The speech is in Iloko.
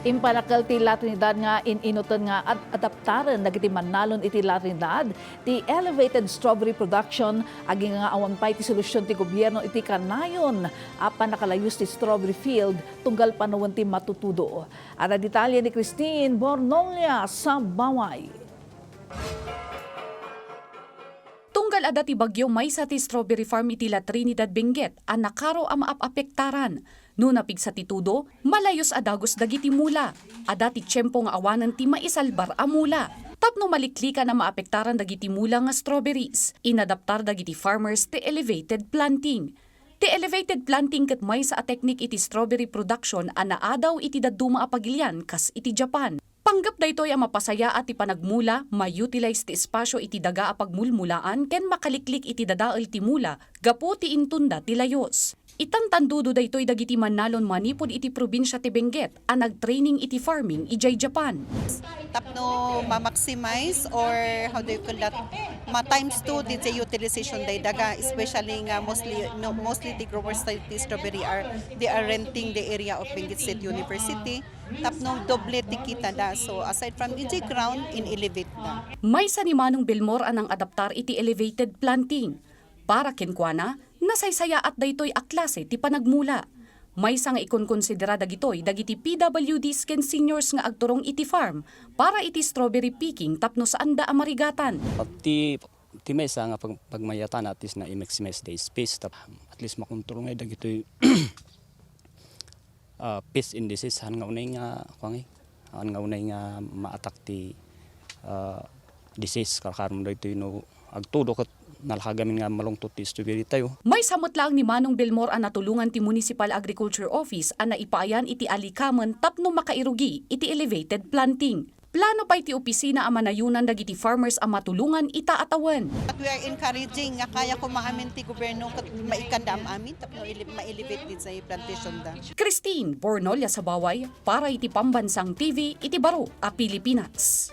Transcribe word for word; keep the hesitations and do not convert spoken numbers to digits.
Impanakel ti La Trinidad nga in-inuten nga ad-, adaptaren dagiti mannalon iti La Trinidad ti elevated strawberry production, agingga nga awan pay ti solusyon ti gobierno iti kanayon a pannakalayus ti strawberry field tunggal panawen ti matutudo. Adda detalye ni Christine Bornolia Sabaway. Tunggal adda ti bagyo, maysa ti strawberry farm iti La Trinidad, Benguet a nakaro a maap-apektaran. No napigsa ti tudo, malayus a dagus dagiti mula. Adda ti tiempo nga awanen ti maisalbar a mula. Tapno maliklikan a maapektaran dagiti mula nga strawberries, inadaptar dagiti farmers ti elevated planting. Ti elevated planting ket maysa a teknik iti strawberry production a naadaw iti dadduma a pagilian kas iti Japan. Panggep daytoy a mapasayaat ti panagmula, ma-utilize ti espasyo iti daga a pagmulmulaan ken makaliklik iti dadael ti mula gapu ti intonda ti layus. Itantandudo daytoy dagiti mannalon manipud iti probinsia ti Benguet a nagtraining iti farming idiay Japan. Tapno ma-maximize or, how do you call that, ma-times two ti utilization day daga, especially nga mostly, no, mostly the growers ti strawberry are, they are renting the area of Benguet State University. Tapno doble ti kita da. So, aside from idiay ground, in-elevate da. Maysa ni Manong Belmor a nang-adaptar iti elevated planting. Para kenkuana, nasaysayaat daytoy a klase ti panagmula. Maysa nga ikonkonsidera dagitoy dagiti P W Ds ken seniors nga agturong iti farm para iti strawberry picking tapno saanda a marigatan. Ti, ti maysa nga pag-, pagmayatana at least na i-maximize the space, tap-, at least makontrol ngay dagitoy ah, pest and disease, han nga unay nga, kuwangi, han nga unay nga ma-attack ti, ah, disease, karkarmo daytoy no agtudo ket nalaka gamin nga malungtot ti strawberry tayo. Maysa met laeng ni Manong Belmor a natulongan ti Municipal Agriculture Office a naipaayan iti alikamen tapno makairugi iti elevated planting. Plano pay ti opisina a manayonan dagiti farmers a matulongan ita a tawen. But we are encouraging nga kaya koma amin ti gobyerno ket maikanda am-amin tapno ele-, ma-elevate diay plantation da. Christine Bornolia Sabaway para iti Pambansang T V iti baro a Pilipinas.